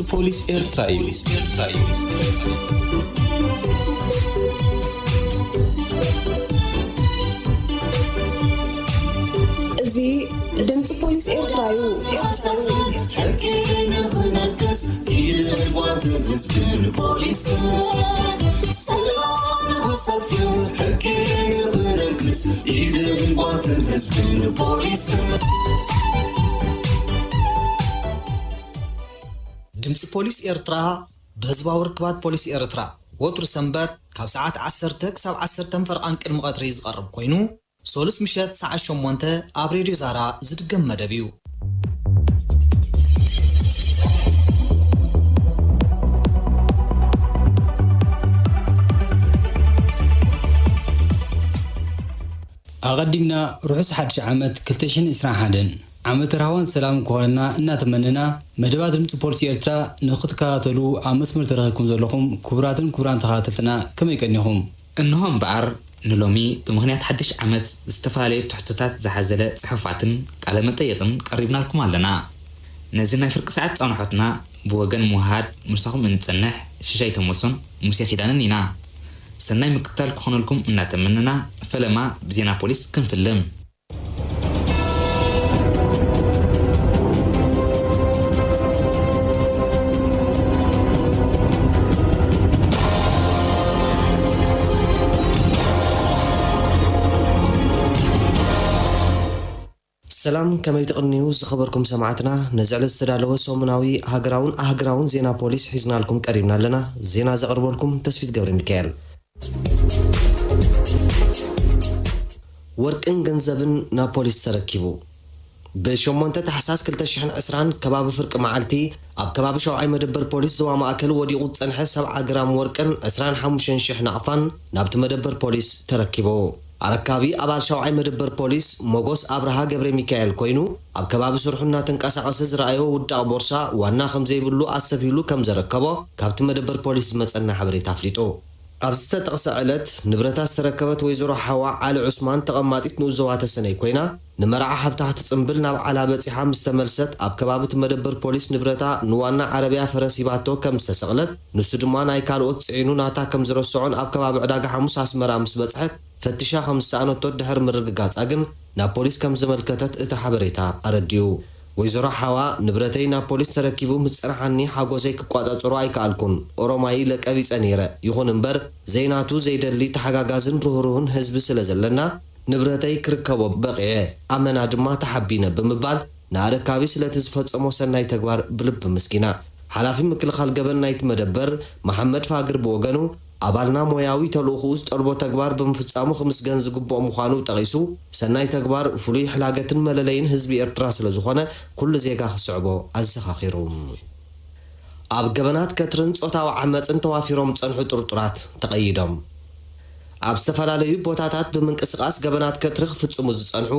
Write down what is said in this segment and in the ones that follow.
ፖሊስ ኤርትራ እዩ። እዚ ድምፂ ፖሊስ ኤርትራ እዩ። ሕጊ ንኽነግስ ኢድ ጓንትን ህዝብን ፖሊስን፣ ሰላም ንኽሰፍን ሕጊ ንኽነግስ ኢድ ጓንትን ህዝብን ፖሊስን። ድምፂ ፖሊስ ኤርትራ ብህዝባዊ ርክባት ፖሊስ ኤርትራ ወትሩ ሰንበት ካብ ሰዓት ዓሰርተ ክሳብ ዓሰርተ ፈርቓን ቅድሚ ቀትሪ ዝቐርብ ኮይኑ፣ ሶሉስ ምሸት ሰዓት ሸሞንተ ኣብ ሬድዮ ዛራ ዝድገም መደብ እዩ። ኣቐዲምና ርሑስ ሓድሽ ዓመት ክልተ ሽሕን ዕስራን ሓደን ዓመት ራህዋን ሰላምን ክኾነና እናተመነና፣ መደባት ድምፂ ፖሊስ ኤርትራ ንኽትከታተሉ ኣብ መስመር ተረኺብኩም ዘለኹም ክቡራትን ክቡራን ተኸታተልትና ከመይ ቀኒኹም? እንሆ እምበኣር ንሎሚ ብምኽንያት ሓድሽ ዓመት ዝተፈላለዩ ትሕዝቶታት ዝሓዘለ ጽሑፋትን ቃለ መጠይቕን ቀሪብናልኩም ኣለና። ነዚ ናይ ፍርቂ ሰዓት ጻንሖትና ብወገን ምውሃድ ምሳኹም እንጸንሕ ሽሻይ ተመልሶን ሙሴ ኪዳንን ኢና። ሰናይ ምክትታል ክኾነልኩም እናተመነና ፈለማ ብዜና ፖሊስ ክንፍልም። ሰላም፣ ከመይ ትቕንዩ ዝኸበርኩም ሰማዕትና? ነዚ ዕለት ዝተዳለወ ሰሙናዊ ሃገራውን ኣህግራውን ዜና ፖሊስ ሒዝናልኩም ቀሪብና ኣለና። ዜና ዘቕርበልኩም ተስፊት ገብረ ሚካኤል። ወርቅን ገንዘብን ናብ ፖሊስ ተረኪቡ። ብሸሞንተ ታሕሳስ ክልተ ሽሕን ዕስራን ከባቢ ፍርቂ መዓልቲ ኣብ ከባቢ ሻውዓይ መደበር ፖሊስ ዞባ ማእከል ወዲቑ ዝጸንሐ ሰብዓ ግራም ወርቅን ዕስራን ሓሙሽተን ሽሕ ናቕፋን ናብቲ መደበር ፖሊስ ተረኪቡ። ኣረካቢ ኣባል ሻውዓይ መደበር ፖሊስ ሞጎስ ኣብርሃ ገብረ ሚካኤል ኮይኑ፣ ኣብ ከባቢ ስርሑ እናተንቀሳቐሰ ዝረኣዮ ውዳቕ ቦርሳ ዋና ከም ዘይብሉ ኣስተብሂሉ ከም ዘረከቦ ካብቲ መደበር ፖሊስ ዝመጸና ሓበሬታ ኣፍሊጡ። ኣብ ዝተጠቕሰ ዕለት ንብረታ ዝተረከበት ወይዘሮ ሓዋ ዓሊ ዑስማን ተቐማጢት ንኡስ ዞባ ተሰነይ ኮይና፣ ንመርዓ ሃብታ ክትጽንብል ናብ ዓላ በጺሓ ምስ ተመልሰት ኣብ ከባቢ እቲ መደበር ፖሊስ ንብረታ ንዋና ዓረብያ ፈረስ ሂባቶ ከም ዝተሰቕለት፣ ንሱ ድማ ናይ ካልኦት ጽዒኑ ናታ ከም ዝረስዖን ኣብ ከባቢ ዕዳጋ ሓሙስ ኣስመራ ምስ በጽሐት ፈቲሻ ከም ዝሰኣነቶ ድሕሪ ምርግጋጻ ግን ናብ ፖሊስ ከም ዘመልከተት እቲ ሓበሬታ ኣረዲኡ። ወይዘሮ ሓዋ፣ ንብረተይ ናብ ፖሊስ ተረኪቡ ምስ ጸንሓኒ ሓጎሰይ ክቋጻጸሮ ኣይከኣልኩን። ኦሮማይ ኢለ ቀቢጸ ነይረ። ይኹን እምበር ዘይናቱ ዘይደሊ ተሓጋጋዝን ርህሩህን ህዝቢ ስለ ዘለና ንብረተይ ክርከቦ በቒዐ። ኣመና ድማ ተሓቢነ ብምባል ንኣረካቢ ስለቲ ዝፈጸሞ ሰናይ ተግባር ብልቢ ኣመስጊና። ሓላፊ ምክልኻል ገበን ናይቲ መደበር መሓመድ ፋግር ብወገኑ፣ ኣባልና ሞያዊ ተልእኾኡ ዝጠልቦ ተግባር ብምፍጻሙ ክምስገን ዝግብኦ ምዃኑ ጠቒሱ፣ ሰናይ ተግባር ፍሉይ ሕላገትን መለለይን ህዝቢ ኤርትራ ስለ ዝኾነ ኩሉ ዜጋ ክስዕቦ ኣዘኻኺሩ። ኣብ ገበናት ከትርን ጾታዊ ዓመጽን ተዋፊሮም ዝጸንሑ ጥርጡራት ተቐይዶም። ኣብ ዝተፈላለዩ ቦታታት ብምንቅስቓስ ገበናት ከትሪ ክፍጽሙ ዝጸንሑ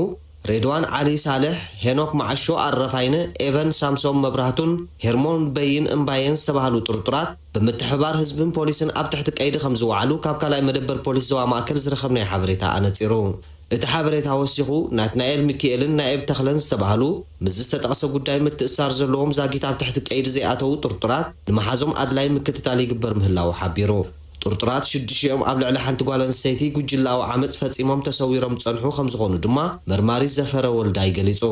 ሬድዋን ዓሊ ሳልሕ፣ ሄኖክ መዓሾ ኣረፋይነ፣ ኤቨን ሳምሶም መብራህቱን ሄርሞን በይን እምባየን ዝተባህሉ ጥርጡራት ብምትሕብባር ህዝብን ፖሊስን ኣብ ትሕቲ ቀይዲ ከም ዝወዓሉ ካብ ካልኣይ መደበር ፖሊስ ዞባ ማእከል ዝረኸብናዮ ሓበሬታ ኣነጺሩ። እቲ ሓበሬታ ወሲኹ፣ ናትናኤል ሚኪኤልን ናኤብ ተኽለን ዝተባህሉ ምስዚ ዝተጠቕሰ ጉዳይ ምትእስሳር ዘለዎም ዛጊት ኣብ ትሕቲ ቀይዲ ዘይኣተዉ ጥርጡራት ንመሓዞም ኣድላይ ምክትታል ይግበር ምህላዉ ሓቢሩ። ጥርጡራት ሽዱሽቲኦም ኣብ ልዕሊ ሓንቲ ጓል ኣንስተይቲ ጉጅላዊ ዓመጽ ፈጺሞም ተሰዊሮም ዝጸንሑ ከም ዝኾኑ ድማ መርማሪ ዘፈረ ወልዳይ ገሊጹ።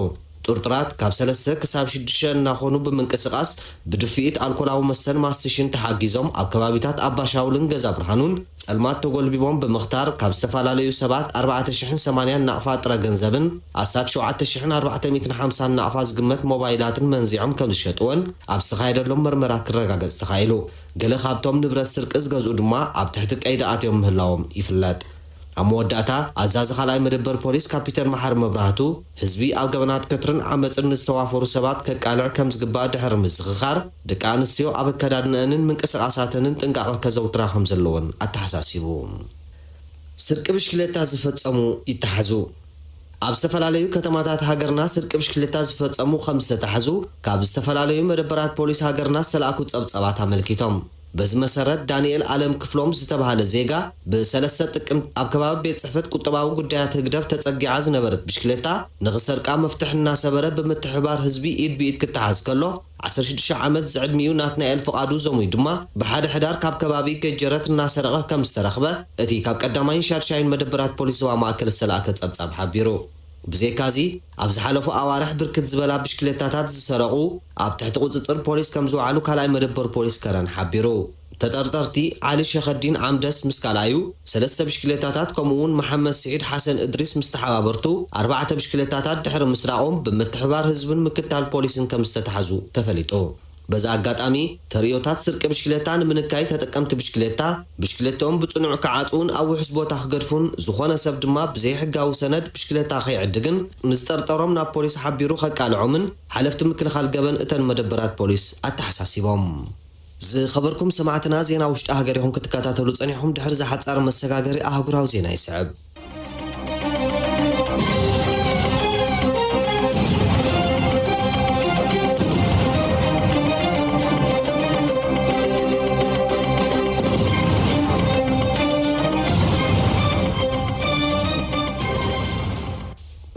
ጥርጡራት ካብ ሰለስተ ክሳብ ሽዱሽተ እናኾኑ ብምንቅስቓስ ብድፍኢት ኣልኮላዊ መስተን ማስትሽን ተሓጊዞም ኣብ ከባቢታት ኣባሻውልን ገዛ ብርሃኑን ጸልማት ተጎልቢቦም ብምኽታር ካብ ዝተፈላለዩ ሰባት ኣርባዕተ ሽሕን ሰማንያን ናቕፋ ጥረ ገንዘብን ኣስታት ሸውዓተ ሽሕን ኣርባዕተ ሚእትን ሓምሳን ናቕፋ ዝግመት ሞባይላትን መንዚዖም ከም ዝሸጥወን ኣብ ዝተኻየደሎም መርመራ ክረጋገጽ ተኻኢሉ። ገለ ካብቶም ንብረት ስርቂ ዝገዝኡ ድማ ኣብ ትሕቲ ቀይዲ ኣትዮም ምህላዎም ይፍለጥ። ኣብ መወዳእታ ኣዛዚ ካልኣይ መደበር ፖሊስ ካፒተን መሓሪ መብራህቱ ህዝቢ ኣብ ገበናት ከትርን ዓመፅን ንዝተዋፈሩ ሰባት ከቃልዕ ከም ዝግባእ ድሕሪ ምዝኽኻር ደቂ ኣንስትዮ ኣብ ኣከዳድነአንን ምንቅስቓሳተንን ጥንቃቐ ከዘውትራ ከም ዘለወን ኣተሓሳሲቡ። ስርቂ ብሽክሌታ ዝፈፀሙ ይተሓዙ። ኣብ ዝተፈላለዩ ከተማታት ሃገርና ስርቂ ብሽክሌታ ዝፈፀሙ ከም ዝተታሕዙ ካብ ዝተፈላለዩ መደበራት ፖሊስ ሃገርና ዝተላእኩ ፀብፀባት ኣመልኪቶም። በዚ መሰረት፣ ዳንኤል ኣለም ክፍሎም ዝተባህለ ዜጋ፣ ብ3 ጥቅምቲ ኣብ ከባቢ ቤት ጽሕፈት ቁጠባዊ ጉዳያት ህግደፍ ተጸጊዓ ዝነበረት ብሽክሌታ ንኽሰርቃ መፍትሕ እናሰበረ፣ ብምትሕባር ህዝቢ ኢድ ብኢድ ክተሓዝ ከሎ፣ ዓሰርተ ሽዱሽተ ዓመት ዝዕድሚኡ ናትናኤል ፍቓዱ ዘሙይ ድማ፣ ብሓደ ሕዳር ካብ ከባቢ ገጀረት እናሰረቐ ከም ዝተረኽበ፣ እቲ ካብ ቀዳማይን ሻድሻይን መደበራት ፖሊስ ዞባ ማእከል ዝተላእከ ጸብጻብ ሓቢሩ። ብዘይካዚ፣ ኣብ ዝሓለፉ ኣዋርሕ ብርክት ዝበላ ብሽክሌታታት ዝሰረቑ ኣብ ትሕቲ ቁጽጽር ፖሊስ ከም ዝወዓሉ ካልኣይ መደበር ፖሊስ ከረን ሓቢሩ። ተጠርጠርቲ ዓሊ ሸኸዲን ዓምደስ ምስ ካልኣዩ፣ ሰለስተ ብሽክሌታታት፣ ከምኡ እውን መሓመድ ስዒድ ሓሰን እድሪስ ምስ ተሓባበርቱ፣ ኣርባዕተ ብሽክሌታታት ድሕሪ ምስራቖም፣ ብምትሕባር ህዝብን ምክትታል ፖሊስን ከም ዝተታሕዙ ተፈሊጡ። በዚ ኣጋጣሚ፣ ተርእዮታት ስርቂ ብሽክሌታ ንምንካይ፣ ተጠቀምቲ ብሽክሌታ፣ ብሽክሌትኦም ብጽኑዕ ክዓጽዉን ኣብ ውሑስ ቦታ ክገድፉን፣ ዝኾነ ሰብ ድማ ብዘይሕጋዊ ሰነድ ብሽክሌታ ከይዕድግን፣ ንዝጠርጠሮም ናብ ፖሊስ ሓቢሩ ከቃልዖምን፣ ሓለፍቲ ምክልኻል ገበን እተን መደበራት ፖሊስ ኣተሓሳሲቦም። ዝኸበርኩም ሰማዕትና፣ ዜና ውሽጢ ሃገር ኢኹም ክትከታተሉ ጸኒሕኩም። ድሕሪ ዝሓጻር መሰጋገሪ ኣህጉራዊ ዜና ይስዕብ።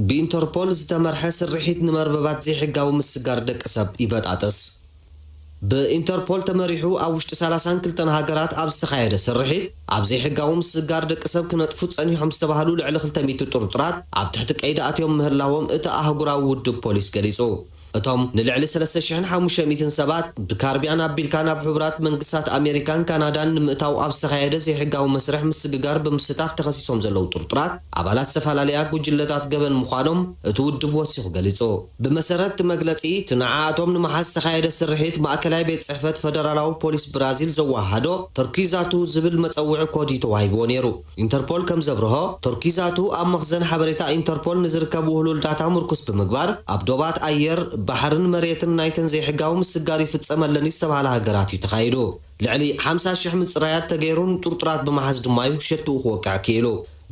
ብኢንተርፖል ዝተመርሐ ስርሒት ንመርበባት ዘይሕጋዊ ምስጋር ደቂ ሰብ ይበጣጥስ። ብኢንተርፖል ተመሪሑ ኣብ ውሽጢ ሰላሳን ክልተን ሃገራት ኣብ ዝተኻየደ ስርሒት፣ ኣብ ዘይሕጋዊ ምስጋር ደቂ ሰብ ክነጥፉ ጸኒሖም ዝተባህሉ ልዕሊ ክልተ ሚእቲ ጥርጡራት ኣብ ትሕቲ ቀይዲ ኣትዮም ምህላዎም እቲ ኣህጉራዊ ውድብ ፖሊስ ገሊጹ። እቶም ንልዕሊ ሰለስተ ሽሕን ሓሙሽተ ሚእትን ሰባት ብካርቢያን ኣቢልካ ናብ ሕቡራት መንግስታት ኣሜሪካን ካናዳን ንምእታው ኣብ ዝተኻየደ ዘይሕጋዊ መስርሕ ምስግጋር ብምስታፍ ተኸሲሶም ዘለዉ ጥርጡራት፣ ኣባላት ዝተፈላለያ ጉጅለታት ገበን ምዃኖም እቲ ውድብ ወሲኹ ገሊጹ። ብመሰረት እቲ መግለጺ፣ እቲ ንዓኣቶም ንምሓዝ ዝተኻየደ ስርሒት ማእከላይ ቤት ጽሕፈት ፈደራላዊ ፖሊስ ብራዚል ዘወሃሃዶ ተርኪዛቱ ዝብል መጸውዒ ኮድ እዩ ተዋሂብዎ ነይሩ። ኢንተርፖል ከም ዘብርሆ፣ ተርኪዛቱ ኣብ መኽዘን ሓበሬታ ኢንተርፖል ንዝርከብ ውህሉል ዳታ ምርኩስ ብምግባር፣ ኣብ ዶባት ኣየር፣ ባሕርን መሬትን ናይተን ዘይሕጋዊ ምስጋር ይፍጸመለን ዝተባህላ ሃገራት እዩ ተኻይዱ። ልዕሊ ሓምሳ ሽሕ ምጽራያት ተገይሩ፣ ንጥርጡራት ብምሓዝ ድማ እዩ ሸትኡ ክወቅዕ ክኢሉ።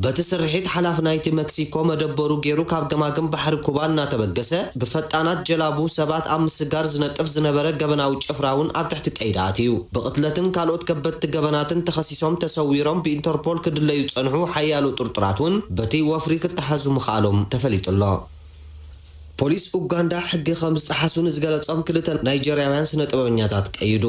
በቲ ስርሒት፣ ሓላፊ ናይቲ መክሲኮ መደበሩ ገይሩ ካብ ገማግም ባሕሪ ኩባ እናተበገሰ፣ ብፈጣናት ጀላቡ ሰባት ኣብ ምስጋር ዝነጥፍ ዝነበረ ገበናዊ ጭፍራ እውን ኣብ ትሕቲ ቀይዲ ኣትዩ። ብቕትለትን ካልኦት ከበድቲ ገበናትን ተኸሲሶም ተሰዊሮም ብኢንተርፖል ክድለዩ ዝጸንሑ ሓያሎ ጥርጡራት እውን በቲ ወፍሪ ክተሓዙ ምኽኣሎም ተፈሊጡ ኣሎ። ፖሊስ ኡጋንዳ ሕጊ ከም ዝጠሓሱ ንዝገለጾም ክልተ ናይጀርያውያን ስነ ጥበበኛታት ቀይዱ።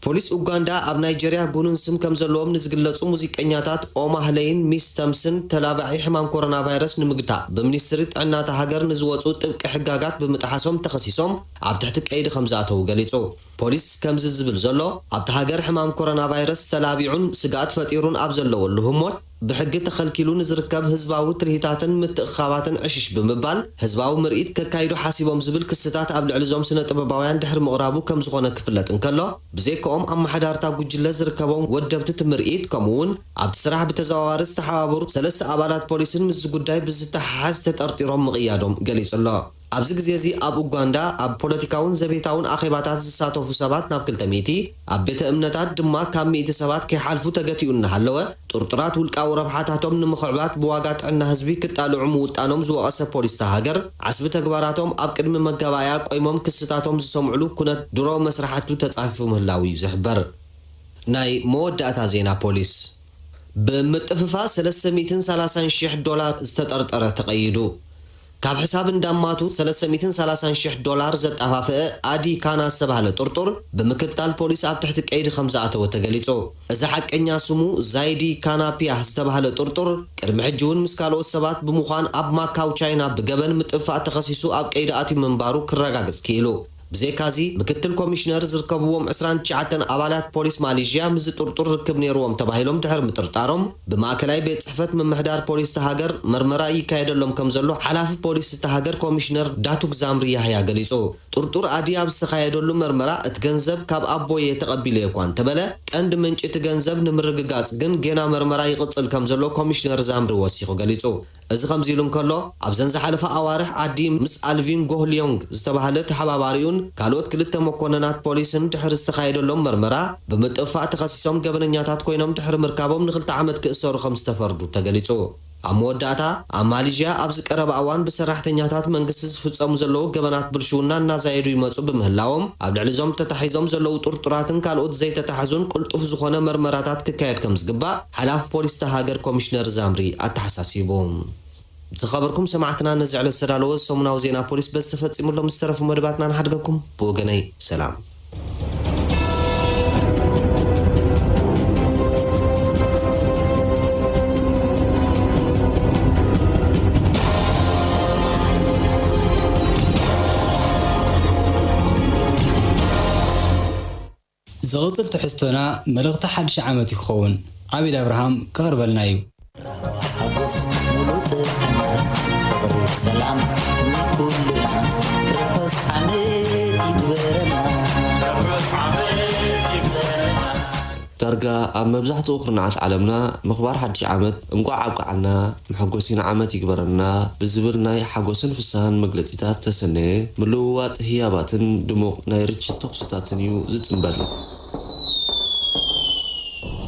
ፖሊስ ኡጋንዳ፣ ኣብ ናይጀርያ ጉኑን ስም ከም ዘለዎም ንዝግለጹ ሙዚቀኛታት ኦማህለይን ሚስ ተምስን፣ ተላባዒ ሕማም ኮሮና ቫይረስ ንምግታእ ብሚኒስትሪ ጥዕና እታ ሃገር ንዝወጹ ጥብቂ ሕጋጋት ብምጥሓሶም ተኸሲሶም ኣብ ትሕቲ ቀይዲ ከም ዝኣተዉ ገሊጹ። ፖሊስ ከምዚ ዝብል ዘሎ፣ ኣብታ ሃገር ሕማም ኮሮና ቫይረስ ተላቢዑን ስግኣት ፈጢሩን ኣብ ዘለወሉ ህሞት፣ ብሕጊ ተኸልኪሉ ንዝርከብ ህዝባዊ ትርኢታትን ምትእኽኻባትን ዕሽሽ ብምባል፣ ህዝባዊ ምርኢት ከካይዱ ሓሲቦም ዝብል ክስታት ኣብ ልዕሊ እዞም ስነ ጥበባውያን ድሕሪ ምቕራቡ ከም ዝኾነ ክፍለጥ እንከሎ፣ ብዘይካኦም ኣመሓዳርታ ጉጅለ ዝርከቦም ወደብቲ እቲ ምርኢት፣ ከምኡ እውን ኣብቲ ስራሕ ብተዘዋዋሪ ዝተሓባበሩ ሰለስተ ኣባላት ፖሊስን ምስዚ ጉዳይ ብዝተሓሓዝ ተጠርጢሮም ምቕያዶም ገሊጹ ኣሎ። ኣብዚ ግዜ እዚ ኣብ ኡጋንዳ ኣብ ፖለቲካውን ዘቤታውን ኣኼባታት ዝሳተፉ ሰባት ናብ ክልተ ሚእቲ፣ ኣብ ቤተ እምነታት ድማ ካብ ሚእቲ ሰባት ከይሓልፉ ተገቲኡ እናሃለወ፣ ጥርጡራት ውልቃዊ ረብሓታቶም ንምኽዕባት ብዋጋ ጥዕና ህዝቢ ክጣልዑ ምውጣኖም ዝወቐሰ ፖሊስ እታ ሃገር፣ ዓስቢ ተግባራቶም ኣብ ቅድሚ መጋባእያ ቆይሞም ክስታቶም ዝሰምዑሉ ኩነት ድሮ መስራሓቱ ተጻፊፉ ምህላዉ እዩ ዝሕበር። ናይ መወዳእታ ዜና ፖሊስ። ብምጥፍፋእ ሰለስተ ሚእትን ሰላሳን ሽሕ ዶላር ዝተጠርጠረ ተቐይዱ። ካብ ሕሳብ እንዳማቱ ሰለስተ ሚእትን ሰላሳን ሽሕ ዶላር ዘጠፋፍአ ኣዲ ካና ዝተባህለ ጥርጡር ብምክትታል ፖሊስ ኣብ ትሕቲ ቀይዲ ከም ዝኣተወ ተገሊጹ። እዚ ሓቀኛ ስሙ ዛይዲ ካናፒያ ዝተባህለ ጥርጡር ቅድሚ ሕጂ እውን ምስ ካልኦት ሰባት ብምዃን ኣብ ማካው ቻይና ብገበን ምጥፋእ ተኸሲሱ ኣብ ቀይዲ ኣትዩ ምንባሩ ክረጋገጽ ክኢሉ። ብዘይካዚ፣ ምክትል ኮሚሽነር ዝርከብዎም ዕስራን ትሽዓተን ኣባላት ፖሊስ ማሌዥያ ምስዚ ጥርጡር ርክብ ነይርዎም ተባሂሎም ድሕሪ ምጥርጣሮም፣ ብማእከላይ ቤት ጽሕፈት ምምሕዳር ፖሊስ እታ ሃገር መርመራ ይካየደሎም ከም ዘሎ ሓላፊ ፖሊስ እታ ሃገር ኮሚሽነር ዳቱክ ዛምሪ ያህያ ገሊጹ። ጥርጡር ኣዲ ኣብ ዝተኻየደሉ መርመራ፣ እቲ ገንዘብ ካብ ኣቦየ ተቐቢለዮ እኳ እንተበለ፣ ቀንዲ ምንጪ እቲ ገንዘብ ንምርግጋጽ ግን ጌና መርመራ ይቕጽል ከም ዘሎ ኮሚሽነር ዛምሪ ወሲኹ ገሊጹ። እዚ ከምዚ ኢሉ እንከሎ፣ ኣብዘን ዝሓለፋ ኣዋርሕ ኣዲ ምስ ኣልቪን ጎህሊዮንግ ዝተባህለ ተሓባባሪኡን ካልኦት ክልተ መኮነናት ፖሊስን ድሕሪ ዝተኻየደሎም መርመራ ብምጥፋእ ተኸሲሶም ገበነኛታት ኮይኖም ድሕሪ ምርካቦም ንክልተ ዓመት ክእሰሩ ከም ዝተፈርዱ ተገሊጹ። ኣብ መወዳእታ፣ ኣብ ማሊዥያ ኣብዚ ቀረባ እዋን ብሰራሕተኛታት መንግስቲ ዝፍጸሙ ዘለዉ ገበናት ብልሽውና እናዛየዱ ይመጹ ብምህላዎም፣ ኣብ ልዕሊ እዞም ተታሒዞም ዘለዉ ጥርጡራትን ካልኦት ዘይተታሕዙን ቅልጡፍ ዝኾነ መርመራታት ክካየድ ከም ዝግባእ ሓላፊ ፖሊስ እታ ሃገር ኮሚሽነር ዛምሪ ኣተሓሳሲቡ። ዝኸበርኩም ሰማዕትና፣ ነዚ ዕለት ዝተዳለወ ሰሙናዊ ዜና ፖሊስ በዚ ተፈጺሙ ኣሎ። ምስ ተረፉ መደባትና ንሓድገኩም። ብወገነይ ሰላም። ዝቕጽል ትሕዝቶና መልእኽቲ ሓድሽ ዓመት እዩ ክኸውን። ዓቤድ ኣብርሃም ከቕርበልና እዩ። ሓጎስ ሙሉእ ጥዕና ፍቕሪ ሰላም ንኩልና ርሑስ ዓመት ይግበረና። ዳርጋ ኣብ መብዛሕትኡ ኩርናዓት ዓለምና ምኽባር ሓድሽ ዓመት እንቋዕ ኣብቅዓና፣ መሐጎሲና ዓመት ይግበረና ብዝብል ናይ ሓጎስን ፍስሃን መግለጺታት ዝተሰነየ ምልውዋጥ ህያባትን ድሙቕ ናይ ርችት ተኹስታትን እዩ ዝጽንበል።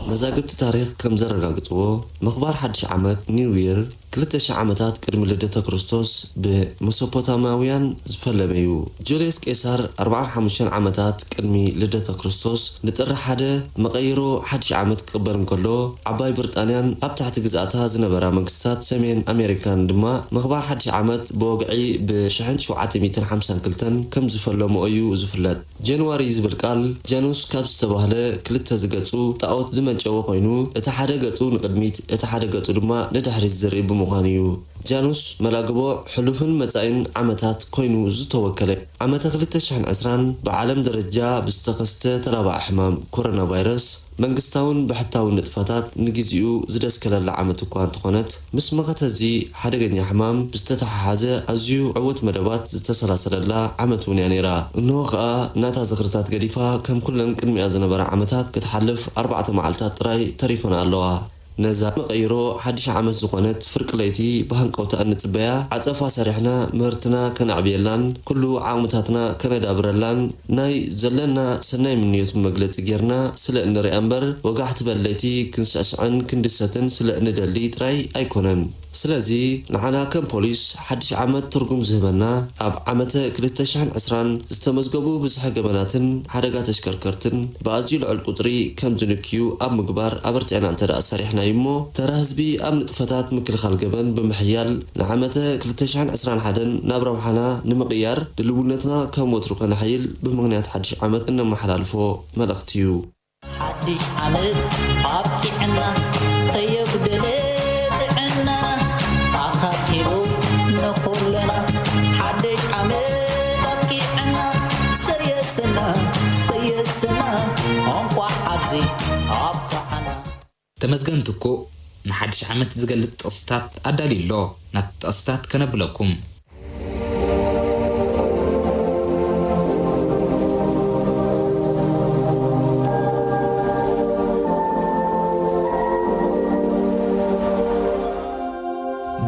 መዛግብቲ ታሪኽ ከም ዘረጋግጽዎ፣ ምኽባር ሓድሽ ዓመት፣ ኒው ይር፣ ክልተ ሽሕ ዓመታት ቅድሚ ልደተ ክርስቶስ ብመሶፖታምያውያን ዝፈለመ እዩ። ጁልየስ ቄሳር ኣርብዓን ሓሙሽተን ዓመታት ቅድሚ ልደተ ክርስቶስ ንጥሪ ሓደ መቐይሮ ሓድሽ ዓመት ክቕበል እንከሎ፣ ዓባይ ብሪጣንያን ኣብ ትሕቲ ግዝኣታ ዝነበራ መንግስታት ሰሜን ኣሜሪካን ድማ ምኽባር ሓድሽ ዓመት ብወግዒ ብ ሽሕን ሸውዓተ ሚእትን ሓምሳን ክልተን ከም ዝፈለምኦ እዩ ዝፍለጥ። ጃንዋሪ ዝብል ቃል ጃኑስ ካብ ዝተባህለ ክልተ ዝገጹ ጣኦት ዝመንጨወ ኮይኑ፣ እቲ ሓደ ገጹ ንቕድሚት እቲ ሓደ ገጹ ድማ ንድሕሪት ዝርኢ ብምዃኑ እዩ። ጃኑስ መላግቦ ሕሉፍን መጻኢን ዓመታት ኮይኑ ዝተወከለ። ዓመተ ክልተ ሽሕን ዕስራን ብዓለም ደረጃ ብዝተኸስተ ተላባዒ ሕማም ኮሮና ቫይረስ መንግስታውን ብሕታውን ንጥፈታት ንግዚኡ ዝደስከለላ ዓመት እኳ እንተኾነት፣ ምስ መኸተ እዚ ሓደገኛ ሕማም ብዝተተሓሓዘ ኣዝዩ ዕዉት መደባት ዝተሰላሰለላ ዓመት እውን እያ ነይራ። እንሆ ኸኣ ናታ ዝኽርታት ገዲፋ ከም ኩለን ቅድሚኣ ዝነበራ ዓመታት ክትሓልፍ ኣርባዕተ መዓልታት ጥራይ ተሪፈን ኣለዋ። ነዛ መቐይሮ ሓድሽ ዓመት ዝኾነት ፍርቂ ለይቲ ብሃንቀውታ እንጽበያ፣ ዓጸፋ ሰሪሕና ምህርትና ከነዕብየላን ኩሉ ዓቕምታትና ከነዳብረላን ናይ ዘለና ሰናይ ምንዮት መግለጺ ጌርና ስለ እንርኣ እምበር፣ ወጋሕቲ በል ለይቲ ክንስዕስዕን ክንድሰትን ስለ እንደሊ ጥራይ ኣይኮነን። ስለዚ ንዓና ከም ፖሊስ ሓድሽ ዓመት ትርጉም ዝህበና፣ ኣብ ዓመተ ክልተ ሽሕን ዕስራን ዝተመዝገቡ ብዝሒ ገበናትን ሓደጋ ተሽከርከርትን ብኣዝዩ ልዑል ቁጽሪ ከም ዝንክዩ ኣብ ምግባር ኣበርቲዕና እንተደኣ ሰሪሕና እዩ እሞ፣ ተራ ህዝቢ ኣብ ንጥፈታት ምክልኻል ገበን ብምሕያል ንዓመተ ክልተ ሽሕን ዕስራን ሓደን ናብ ረብሓና ንምቕያር ድልውነትና ከም ወትሩ ከነሐይል ብምኽንያት ሓድሽ ዓመት እነመሓላልፎ መልእኽቲ እዩ። ሓድሽ ዓመት ኣብቂዕና ከየጉደለ ጥዕና ኣኻኪቡ ንኹልና ሓድሽ ዓመት ኣብቂዕና ሰየስና ሰየስና እንቋዕ ኣብዚ ኣብቅዓና። ተመስገን ትኩእ ንሓድሽ ዓመት ዝገልጽ ጥቕስታት ኣዳልዩ ኣሎ። ናብቲ ጥቕስታት ከነብለኩም።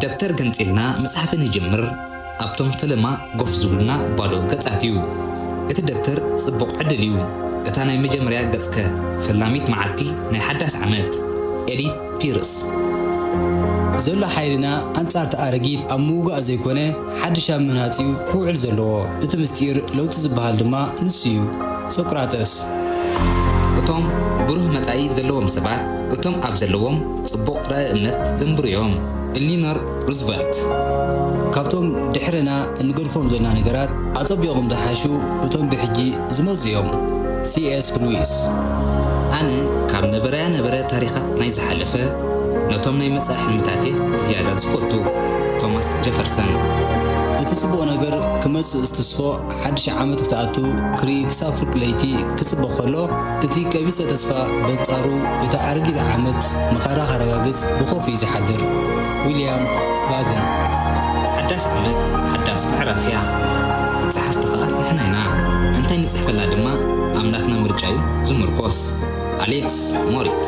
ደብተር ገንጺልና ምጽሓፍ ንጅምር። ኣብቶም ፈለማ ጎፍ ዝብሉና ባዶ ገጻት እዩ። እቲ ደብተር ጽቡቕ ዕድል እዩ። እታ ናይ መጀመርያ ገጽከ ፈላሚት መዓልቲ ናይ ሓዳስ ዓመት። ኤዲት ፒርስ። ዘሎ ሓይልና ኣንጻር እቲ ኣረጊት ኣብ ምውጋእ ዘይኮነ ሓድሽ ኣብ ምህናጽ እዩ ክውዕል ዘለዎ። እቲ ምስጢር ለውጢ ዝበሃል ድማ ንሱ እዩ። ሶቅራጠስ። እቶም ብሩህ መጻኢ ዘለዎም ሰባት እቶም ኣብ ዘለዎም ጽቡቕ ራኢ እምነት ዘንብሩ እዮም። ኢሊኖር ሩዝቨልት። ካብቶም ድሕርና እንገድፎም ዘለና ነገራት ኣጸቢቖም ዝሓሹ እቶም ብሕጂ ዝመጹ እዮም። ሲ ኤስ ሉዊስ። ኣነ ካብ ነበረያ ነበረ ታሪኻት ናይ ዝሓለፈ ነቶም ናይ መጻኢ ሕልምታተይ ብዝያዳ ዝፈቱ። ቶማስ ጀፈርሰን። እቲ ጽቡቕ ነገር ክመጽእ ዝትስፎ ሓድሽ ዓመት ክትኣቱ ክርኢ ክሳብ ፍርቂ ለይቲ ክጽበ ከሎ፣ እቲ ቀቢጸ ተስፋ በንጻሩ እታ ኣረጊት ዓመት ምኻዳ ከረጋግጽ ብኾፍ እዩ ዝሓድር። ዊልያም ቫገን። ሓዳስ ዓመት ሓዳስ ምዕራፍ እያ። ጸሓፍቲ ኸኣ ንሕና ኢና። እንታይ ንጽሕፈላ ድማ ኣብ ናትና ምርጫ እዩ ዝምርኮስ። ኣሌክስ ሞሪት።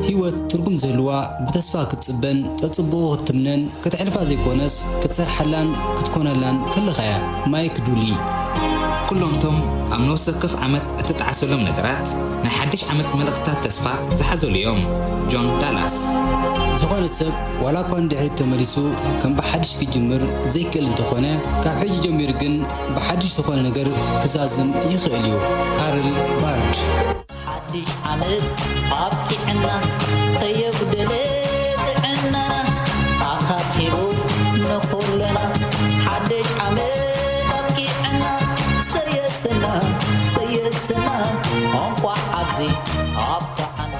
ህይወት ትርጉም ዝህልዋ ብተስፋ ክትጽበን ጸጽብቑ ክትትምነን ከተሕልፋ ዘይኮነስ ክትሰርሓላን ክትኮነላን ከለኻ እያ። ማይክ ዱሊ። ኩሎም እቶም ኣብ ነፍሲ ወከፍ ዓመት እትጠዓሰሎም ነገራት፣ ናይ ሓድሽ ዓመት መልእኽትታት ተስፋ ዝሓዘሉ እዮም። ጆን ዳላስ። ዝኾነ ሰብ ዋላ እኳ ንድሕሪት ተመሊሱ ከም ብሓድሽ ክጅምር ዘይክእል እንተኾነ፣ ካብ ሕጂ ጀሚሩ ግን ብሓድሽ ዝኾነ ነገር ክዛዝም ይኽእል እዩ። ካርል ባርድ። ሓድሽ ዓመት ኣብቂዕና፣ ከየጉደለ ጥዕናና ኣኻኺቡ ንኹልና። ሓድሽ ዓመት ኣብቂዕና፣ ሰየስና፣ ሰየስና፣ እንቋዕ ኣብዚ ኣብቅዓና።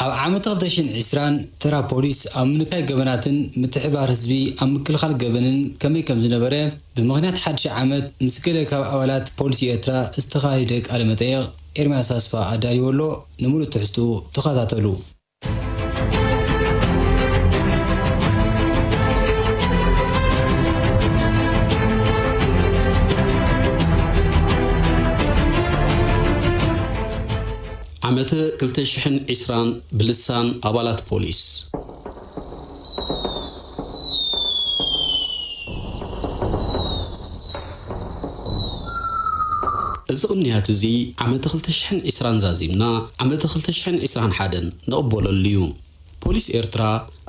ኣብ ዓመት ክልተ ሽሕን ዕስራን ተራ ፖሊስ ኣብ ምንካይ ገበናትን ምትሕብባር ህዝቢ ኣብ ምክልኻል ገበንን ከመይ ከም ዝነበረ ብምኽንያት ሓድሽ ዓመት ምስ ገለ ካብ ኣባላት ፖሊስ ኤርትራ ዝተኻየደ ቃለ መጠየቕ ኤርምያስ ኣስፋ ኣዳልይዎ ኣሎ። ንምሉእ ትሕዝትኡ ተኸታተሉ። ዓመተ ክልተ ሽሕን ዕስራን ብልሳን ኣባላት ፖሊስ። እዚ ቅንያት እዚ ዓመተ ክልተ ሽሕን ዕስራን ዛዚምና ዓመተ ክልተ ሽሕን ዕስራን ሓደን ንቕበለሉ እዩ። ፖሊስ ኤርትራ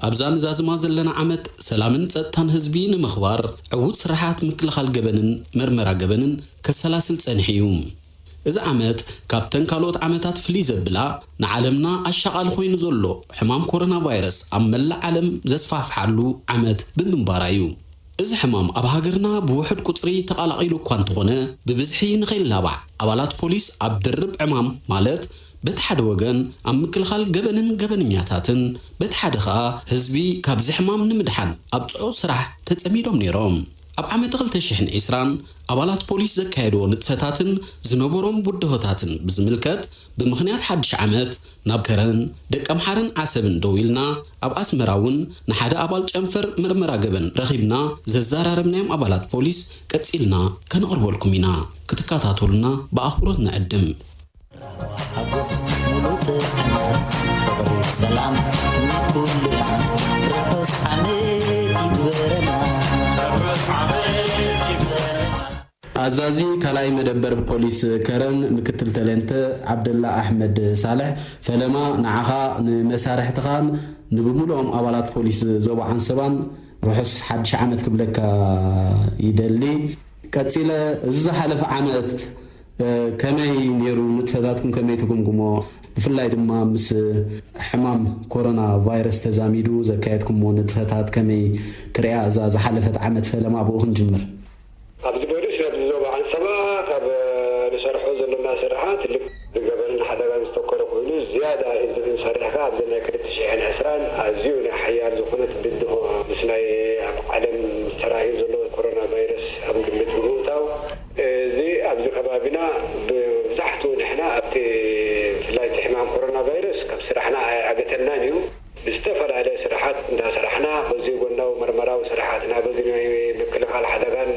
ኣብዛ ንዛዝማ ዘለና ዓመት ሰላምን ጸጥታን ህዝቢ ንምኽባር ዕዉት ስራሓት ምክልኻል ገበንን መርመራ ገበንን ከሰላስል ጸኒሑ እዩ። እዚ ዓመት ካብተን ካልኦት ዓመታት ፍልይ ዘብላ ንዓለምና ኣሻቓሊ ኮይኑ ዘሎ ሕማም ኮሮና ቫይረስ ኣብ መላእ ዓለም ዘስፋሕፍሓሉ ዓመት ብምንባራ እዩ። እዚ ሕማም ኣብ ሃገርና ብውሑድ ቁጽሪ ተቓላቒሉ እኳ እንተኾነ፣ ብብዝሒ ንኸይላባዕ ኣባላት ፖሊስ ኣብ ድርብ ዕማም፣ ማለት በቲ ሓደ ወገን ኣብ ምክልኻል ገበንን ገበነኛታትን፣ በቲ ሓደ ኸኣ ህዝቢ ካብዚ ሕማም ንምድሓን ኣብ ጽዑቕ ስራሕ ተጸሚዶም ነይሮም። ኣብ ዓመት ክልተ ሽሕን ዕስራን ኣባላት ፖሊስ ዘካየድዎ ንጥፈታትን ዝነበሮም ብድሆታትን ብዝምልከት፣ ብምኽንያት ሓድሽ ዓመት ናብ ከረን፣ ደቀምሓረን ዓሰብን ደው ኢልና፣ ኣብ ኣስመራ እውን ንሓደ ኣባል ጨንፈር መርመራ ገበን ረኺብና ዘዘራረብናዮም ኣባላት ፖሊስ ቀጺልና ከነቕርበልኩም ኢና። ክትከታተሉና ብኣኽብሮት ንዕድም። ሓጎስ ሙሉእ ጥዕና፣ ፍቕሪ፣ ሰላም ንኩልና፣ ርሑስ ዓመት ይግበረና። ኣዛዚ ካልኣይ መደበር ፖሊስ ከረን ምክትል ተለንተ ዓብደላ ኣሕመድ ሳልሕ፣ ፈለማ ንዓኻ፣ ንመሳርሕትኻን ንብምሉኦም ኣባላት ፖሊስ ዞባ ዓንሰባን ርሑስ ሓድሽ ዓመት ክብለካ ይደሊ። ቀጺለ፣ እዚ ዝሓለፈ ዓመት፣ እ፣ ከመይ ነይሩ? ንጥፈታትኩም ከመይ ትግምግሞ? ብፍላይ ድማ ምስ ሕማም ኮሮና ቫይረስ ተዛሚዱ ዘካየድኩምዎ ንጥፈታት ከመይ ትሪኣ? እዛ ዝሓለፈት ዓመት ፈለማ ብኡ ክንጅምር። ኣብዚ ፖሊስ ኣብዚ ዞባ ዓንሰባ ካብ ንሰርሖ ዘለና ስርሓት ትልቅ ገበንን ሓደጋን ዝተኮረ ኮይኑ፣ ዝያዳ እዚ ክንሰርሕ ከኣ ኣብዚ ናይ ክልተ ሽሕን ዕስራን ኣዝዩ ናይ ሓያል ዝኾነት ብድሆ ምስ ናይ ኣብ ዓለም ተራእዩ ዘሎ ኮሮና ቫይረስ ኣብ ግምት ብምእታው፣ እዚ ኣብዚ ከባቢና ብብዛሕቱ ንሕና ኣብቲ ብፍላይ እቲ ሕማም ኮሮና ቫይረስ ካብ ስራሕና ኣየገተናን እዩ። ብዝተፈላለየ ስራሓት እንዳሰራሕና፣ በዚ ጎናዊ መርመራዊ ስራሓትና፣ በዚ ናይ ምክልኻል ሓደጋን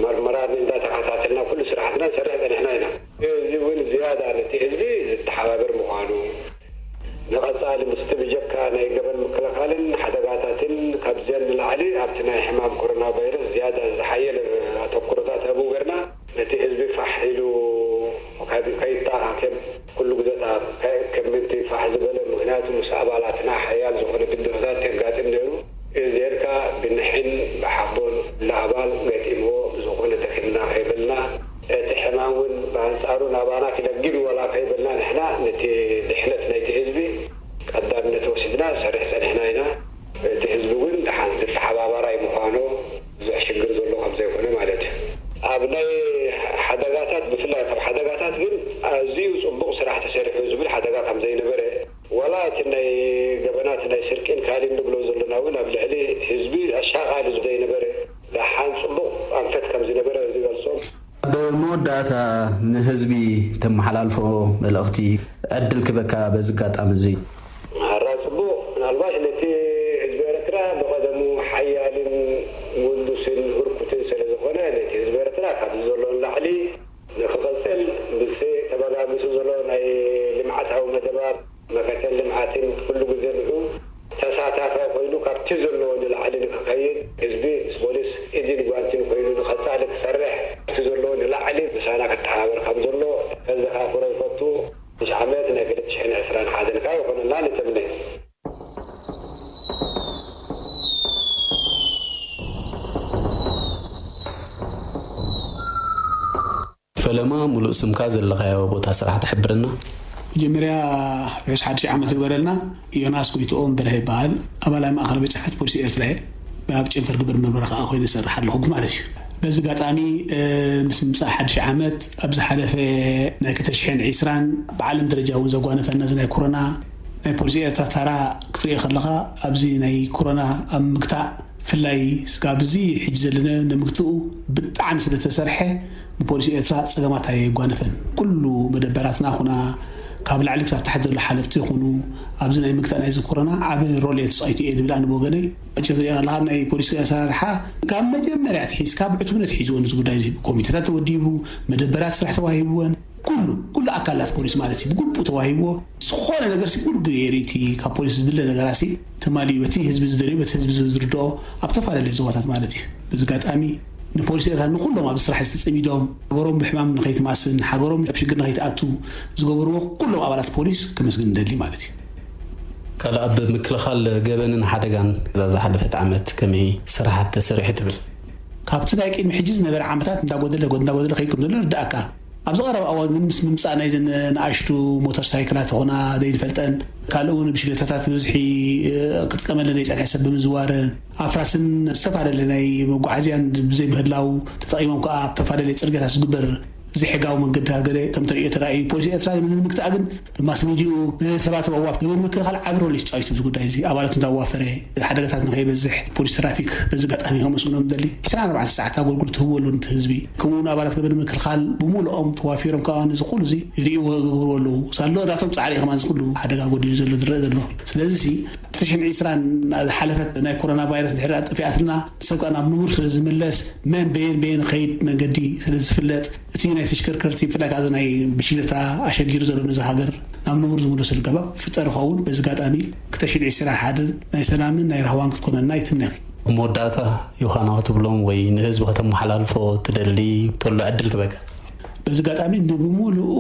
መርመራን እንዳተኸታተልና ኩሉ ስራሕትና ንሰርሕ ጸኒሕና ኢና። እዚ እውን ዝያዳ ነቲ ህዝቢ ዝተሓባበር ምዃኑ፣ ንቐጻሊ ምስቲ ብጀካ ናይ ገበን ምክልኻልን ሓደጋታትን ካብዚአን ንላዕሊ ኣብቲ ናይ ሕማም ኮሮና ቫይረስ ዝያዳ ዝሓየለ ኣተኩሮታት ኣብኡ ገርና፣ ነቲ ህዝቢ ፋሕ ኢሉ ካብ ከይተኣኻከብ ኩሉ ግዜ ከይእከብ ምእንቲ ፋሕ ዝበለ፣ ምኽንያቱ ምስ ኣባላትና ሓያል ዝኾነ ብድሆታት የጋጥም ነይሩ። እዚአን ከኣ ብንሕን ብሓቦን ለኣባል ገጢምዎ ዝኾነ ደኺምና ከይበልና፣ እቲ ሕማም እውን ብኣንጻሩ ናባና ክለግብ ዋላ ከይበልና፣ ንሕና ነቲ ድሕነት ናይቲ ህዝቢ ቀዳምነት ወሲድና ንሰርሕ ጸኒሕና ኢና። እቲ ህዝቢ እውን ደሓን ዝተሓባባራይ ምዃኑ፣ ብዙሕ ሽግር ዘሎ ከም ዘይኮነ ማለት እዩ። ኣብ ናይ ሓደጋታት፣ ብፍላይ ካብ ሓደጋታት ግን ኣዝዩ ጽቡቕ ስራሕ ተሰሪሑ ዝብል ሓደጋ ከም ዘይነበረ፣ ዋላ እቲ ናይ ገበናት ናይ ስርቂን ካልእን ንብሎ ዘለና እውን ኣብ ልዕሊ ህዝቢ ኣሻቓሊ ዘይነበረ፣ ደሓን ጽቡቕ ኣንፈት ከም ዝነበረ ዝገልጾም። ኣብ መወዳእታ ንህዝቢ ተመሓላልፎ መልእኽቲ ዕድል ክበካ በዚ ኣጋጣሚ እዚ። ሓራ ጽቡቕ፣ ምናልባት ነቲ ህዝቢ ኤርትራ ብቐደሙ ሓያልን ውዱስን ህርኩትን ስለ ዝኾነ፣ ነቲ ህዝቢ ኤርትራ ካብዚ ዘሎ ንላዕሊ ንክቐጽል፣ ምስ ተበጋጊሱ ዘሎ ናይ ልምዓታዊ መደባት፣ መኸተን ልምዓትን ኩሉ ግዜ ንዑ ተሳታፋይ ኮይኑ ካብቲ ዘለዎ ንላዕሊ ንክኸይድ፣ ህዝቢ ምስ ፖሊስ ኢድን ጓንትን ኮይኑ ንቐጻሊ ክሰርሕ፣ ካብቲ ዘለዎ ንላዕሊ ምሳና ክተሓ ዓመት ናይ ክልተ ሽሕን ዕስራን ሓደን ከኣ ይኹነልና ንትምነ። ፈለማ፣ ሙሉእ ስምካ፣ ዘለኻዮ ቦታ ስራሕ ትሕብረና? መጀመርያ፣ ርሑስ ሓድሽ ዓመት ይግበረልና። ዮናስ ጎይትኦም በርሀ ይበሃል። ኣባል ማእኸል ቤት ጽሕፈት ፖሊስ ኤርትራ እየ። ኣብ ጨንፈር ግብረ ምርመራ ከኣ ኮይነ እሰርሕ ኣለኹ ማለት እዩ። በዚ ኣጋጣሚ፣ እ፣ ምስ ምምጻእ ሓድሽ ዓመት፣ ኣብ ዝሓለፈ ናይ ክልተ ሽሕን ዕስራን ብዓለም ደረጃ እውን ዘጓነፈና እዚ ናይ ኮሮና፣ ናይ ፖሊስ ኤርትራ ታራ ክትሪኦ ከለኻ፣ ኣብዚ ናይ ኮሮና ኣብ ምግታእ፣ ብፍላይ ስጋብ እዚ ሕጂ ዘለና ንምግትኡ ብጣዕሚ ስለ ተሰርሐ፣ ብፖሊስ ኤርትራ ጸገማት ኣየጓነፈን። ኩሉ መደበራትና ኹና፣ ካብ ላዕሊ ክሳብ ታሕቲ ዘሎ ሓለፍቲ ይኹኑ፣ ኣብዚ ናይ ምግታእ ናይዚ ኮሮና ዓቢ ሮል እየ ተጻዊቱ እየ ዝብል ኣነ ብወገነይ። ሕጂ ክትሪኦ ከለኻ ናይ ፖሊስ ኣሰራርሓ ካብ መጀመርያ ኣትሒዝካ ብዕቱብነት ሒዝዎ ነዚ ጉዳይ እዚ። ኮሚቴታት ተወዲቡ፣ መደበራት ስራሕ ተዋሂብወን፣ ኩሉ፣ ኩሉ ኣካላት ፖሊስ ማለት እዩ፣ ብግቡእ ተዋሂብዎ፣ ዝኾነ ነገር ሲ ኩሉ ግዜ ርእይቲ ካብ ፖሊስ ዝድለ ነገራት ሲ ተማሊኡ፣ በቲ ህዝቢ ዝደልዮ፣ በቲ ህዝቢ ዝርድኦ፣ ኣብ ተፈላለየ ዞባታት ማለት እዩ። በዚ ኣጋጣሚ ንፖሊስ ኤርትራ ንኹሎም ኣብዚ ስራሕ እዚ ተጸሚዶም፣ ሃገሮም ብሕማም ንኸይትማስን፣ ሃገሮም ኣብ ሽግር ንኸይትኣቱ ዝገበርዎ ኩሎም ኣባላት ፖሊስ ከመስግን ንደሊ ማለት እዩ። ካልእ ኣብ ምክልኻል ገበንን ሓደጋን እዛ ዝሓለፈት ዓመት ከመይ ስራሓት ተሰሪሑ ትብል? ካብቲ ናይ ቅድሚ ሕጂ ዝነበረ ዓመታት እንዳጎደለ፣ እንዳጎደለ ከይድ ከም ዘሎ ይርድኣካ። ኣብዚ ቀረባ እዋን ግን ምስ ምምጻእ ናይዘን ንኣሽቱ ሞተር ሳይክላት ይኹና ዘይንፈልጠን፣ ካልእ እውን ብሽክለታታት ብብዝሒ፣ እ፣ ክጥቀመለን ዘይጸንሐ ሰብ ብምዝዋርን፣ ኣፍራስን ዝተፈላለየ ናይ መጓዓዝያን ብዘይምህላው ተጠቒሞም ከኣ ኣብ ዝተፈላለየ ጽርግያታት ዝግበር ብዘይሕጋዊ መንገድታት ገለ ከም ተርእዮ ተራእዩ። ፖሊስ ኤርትራ ነዚ ንምግታእ ግን ብማስ ሚዲያኡ፣ ብሰባት ዋዋፍ ገበን ምክልኻል ዓቢ ሮል እዩ ተጻዊቱ። እዚ ጉዳይ እዚ ኣባላቱ እንዳዋፈረ፣ ሓደጋታት ንኸይበዝሕ ፖሊስ ትራፊክ በዚ ኣጋጣሚ ከመስግኖም ደሊ። ዕስራን ኣርባዕተን ሰዓት ኣገልግሎት ትህብዎ ኣሎ ነቲ ህዝቢ። ከምኡ እውን ኣባላት ገበን ምክልኻል ብምሉኦም ተዋፊሮም ከኣ ነዚ ኩሉ እዚ ይርእይዎ ይገብርዎ ኣለዉ። ሳሎ ናቶም ጻዕሪ እዩ ከማን እዚ ኩሉ ሓደጋ ጎዲሉ ዘሎ ዝረአ ዘሎ። ስለዚ ሲ፣ ክልተ ሽሕን ዕስራን ዝሓለፈት ናይ ኮሮና ቫይረስ ድሕሪ ኣጠፊኣትና፣ ሰብ ከኣ ናብ ንቡር ስለ ዝምለስ፣ መን በየን በየን ከይድ መንገዲ ስለ ዝፍለጥ፣ እቲ ናይ ተሽከርከርቲ፣ ብፍላይ ከኣ እዚ ናይ ብሽክለታ ኣሸጊሩ ዘሎ ነዚ ሃገር ናብ ንቡር ዝምለሰሉ ኣገባብ ክፍጠር ይኸውን። በዚ ኣጋጣሚ ክልተ ሽሕን ዕስራን ሓደን ናይ ሰላምን ናይ ራህዋን ክትኮነልና ይትምነ። ኣብ መወዳእታ ዮሃና ክትብሎም ወይ ንህዝቢ ከተመሓላልፎ ትደሊ ተሎ ዕድል ክበካ። በዚ ኣጋጣሚ ንብምሉኡ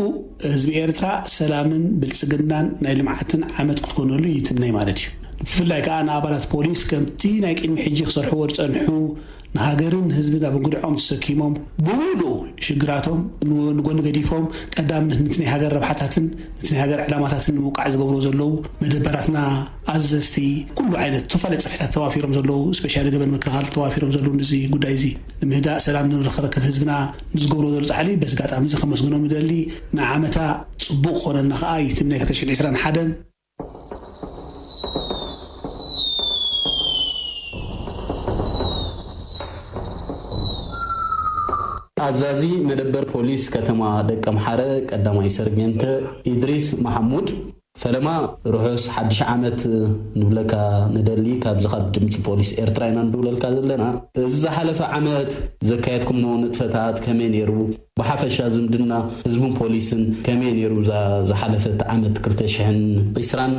ህዝቢ ኤርትራ ሰላምን ብልጽግናን ናይ ልምዓትን ዓመት ክትኮነሉ ይትምነይ ማለት እዩ። ብፍላይ ከኣ ንኣባላት ፖሊስ ከምቲ ናይ ቅድሚ ሕጂ ክሰርሕዎ ዝጸንሑ ንሃገርን ህዝብን ኣብ እንግድዖም ተሰኪሞም ብምሉኡ ሽግራቶም ንጎ-፣ ንጎኒ ገዲፎም ቀዳምነት ነቲ ናይ ሃገር ረብሓታትን ነቲ ናይ ሃገር ዕላማታትን ንምውቃዕ ዝገብርዎ ዘለዉ መደበራትና ኣዘዝቲ ኩሉ ዓይነት ዝተፈላለዩ ጽፍሕታት ተዋፊሮም ዘለዉ፣ ስፔሻሊ ገበን ምክልኻል ተዋፊሮም ዘለዉ ነዚ ጉዳይ እዚ ንምህዳእ ሰላም ንክረክብ ህዝብና ንዝገብርዎ ዘለዉ ጻዕሪ በዚ ኣጋጣሚ እዚ ከመስግኖም ይደሊ። ንዓመታ ጽቡቕ ክኾነልና ከኣ ይትምነ። ክልተ ሽሕን ዕስራን ሓደን ኣዛዚ መደበር ፖሊስ ከተማ ደቀምሓረ ቀዳማይ ሰርጀንት ኢድሪስ መሓሙድ፣ ፈለማ ርሑስ ሓድሽ ዓመት ንብለካ ንደሊ። ካብዚ ካብ ድምፂ ፖሊስ ኤርትራ ኢና ንድውለልካ ዘለና። እዚ ዝሓለፈ ዓመት ዘካየድኩሞ ንጥፈታት ከመይ ነይሩ? ብሓፈሻ ዝምድና ህዝብን ፖሊስን ከመይ ነይሩ? እዛ ዝሓለፈት ዓመት ክልተ ሽሕን ዕስራን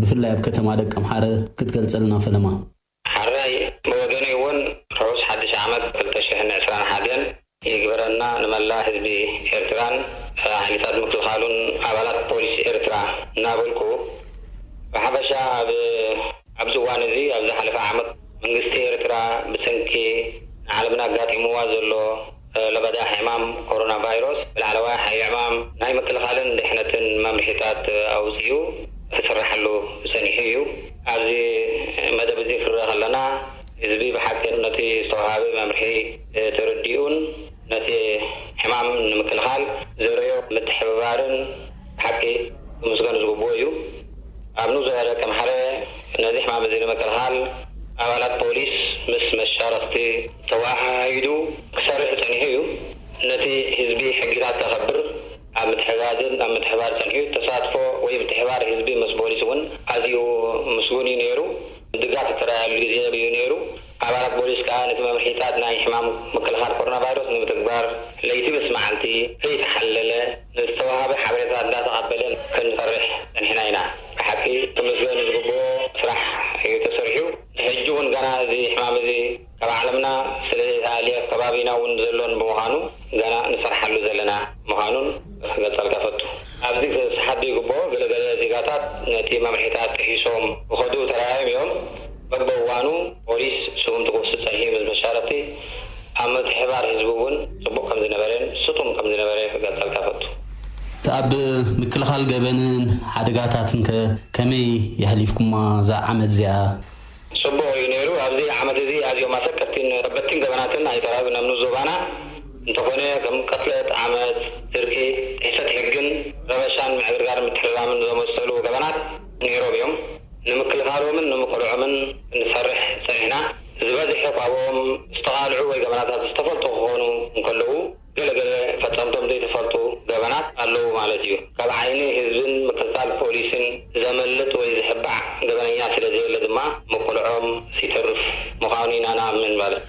ብፍላይ ኣብ ከተማ ደቀምሓረ ክትገልፀልና ፈለማ። ሓራይ ብወገነይ እውን ርሑስ ሓድሽ ዓመት ክልተ ሽሕን ዕስራን ሓደን ይግበረልና ንመላእ ህዝቢ ኤርትራን ሓይልታት ምክልኻሉን ኣባላት ፖሊስ ኤርትራ እናበልኩ፣ ብሓፈሻ ኣብ ኣብዚ እዋን እዚ ኣብ ዝሓለፈ ዓመት መንግስቲ ኤርትራ ብሰንኪ ንዓለምና ኣጋጢምዋ ዘሎ ለበዳ ሕማም ኮሮና ቫይረስ ብላዕለዋይ ሓይሊ ዕማም ናይ ምክልኻልን ድሕነትን መምርሒታት ኣውጺኡ ክስርሓሉ ጸኒሑ እዩ። ኣብዚ መደብ እዚ ክረኣ ከለና ህዝቢ ብሓቂ ነቲ ዝተዋሃበ መምርሒ ተረዲኡን ነቲ ሕማም ንምክልኻል ዘርእዮ ምትሕብባርን ብሓቂ ክምስገን ዝግብኦ እዩ። ኣብ ንዞባ ደቀምሓረ ነዚ ሕማም እዚ ንምክልኻል ኣባላት ፖሊስ ምስ መሻርኽቲ ተወሃሂዱ ክሰርሕ ጸኒሑ እዩ። ነቲ ህዝቢ ሕጊታት ከኸብር ኣብ ምትሕጋዝን ኣብ ምትሕባር ጸኒሑ። ተሳትፎ ወይ ምትሕባር ህዝቢ ምስ ፖሊስ እውን ኣዝዩ ምስጉን እዩ ነይሩ። ድጋፍ ዝተረኣየሉ ግዜ እዩ ነይሩ። ኣባላት ፖሊስ ከኣ ነቲ መምርሒታት ናይ ሕማም ምክልኻል ኮሮና ቫይረስ ንምትግባር ለይቲ ምስ መዓልቲ ከይተሓለለ ንዝተዋሃበ ሓበሬታ እንዳተቐበለ ክንሰርሕ ጸኒሕና ኢና። ብሓቂ ክምስገን ዝግብኦ ስራሕ እዩ ተሰሪሑ። ሕጂ እውን ገና እዚ ሕማም እዚ ካብ ዓለምና ስለ ዘይተኣልየ ኣብ ከባቢና እውን ዘሎን ብምዃኑ ገና ንሰርሓሉ ዘለና ምዃኑን ክገልጸልካ እፈቱ። ኣብዚ ክሳብ ይግብኦ። ገለገለ ዜጋታት ነቲ መምርሒታት ጥሒሶም ክኸዱ ተራእዮም እዮም። በበእዋኑ ፖሊስ ስጉምቲ ክወስድ ጸኒሑ እዩ። ምስ መሻርኽቲ ኣብ ምትሕብባር ህዝቢ እውን ጽቡቕ ከም ዝነበረን ስጡም ከም ዝነበረ ክገልጸልካ እፈቱ። ኣብ ምክልኻል ገበንን ሓደጋታትን ከ ከመይ የሕሊፍኩማ እዛ ዓመት እዚኣ? ጽቡቕ እዩ ነይሩ። ኣብዚ ዓመት እዚ ኣዝዮም ኣሰከፍቲን ከበድትን ገበናትን ኣይተራእዩን ኣብ ንኡስ ዞባና። እንተኾነ ከም ቅትለት፣ ዓመጽ፣ ስርቂ፣ ጥሕሰት ሕግን ረበሻን ምዕግርጋር ምትሕርራምን ዝመሰሉ ገበናት ነይሮም እዮም። ንምክልኻሎምን ንምቕልዖምን ክንሰርሕ ጸኒሕና። ዝበዝሐ ካብኦም ዝተቓልዑ ወይ ገበናታት ዝተፈልጡ ክኾኑ እንከለዉ፣ ገለገለ ፈጸምቶም ዘይተፈልጡ ገበናት ኣለዉ ማለት እዩ። ካብ ዓይኒ ህዝብን ምክትታል ፖሊስን ዘመልጥ ወይ ዝሕባእ ገበነኛ ስለ ዘየለ ድማ ምቕልዖም ይተርፍ ምዃኑ ኢና ንኣምን ማለት።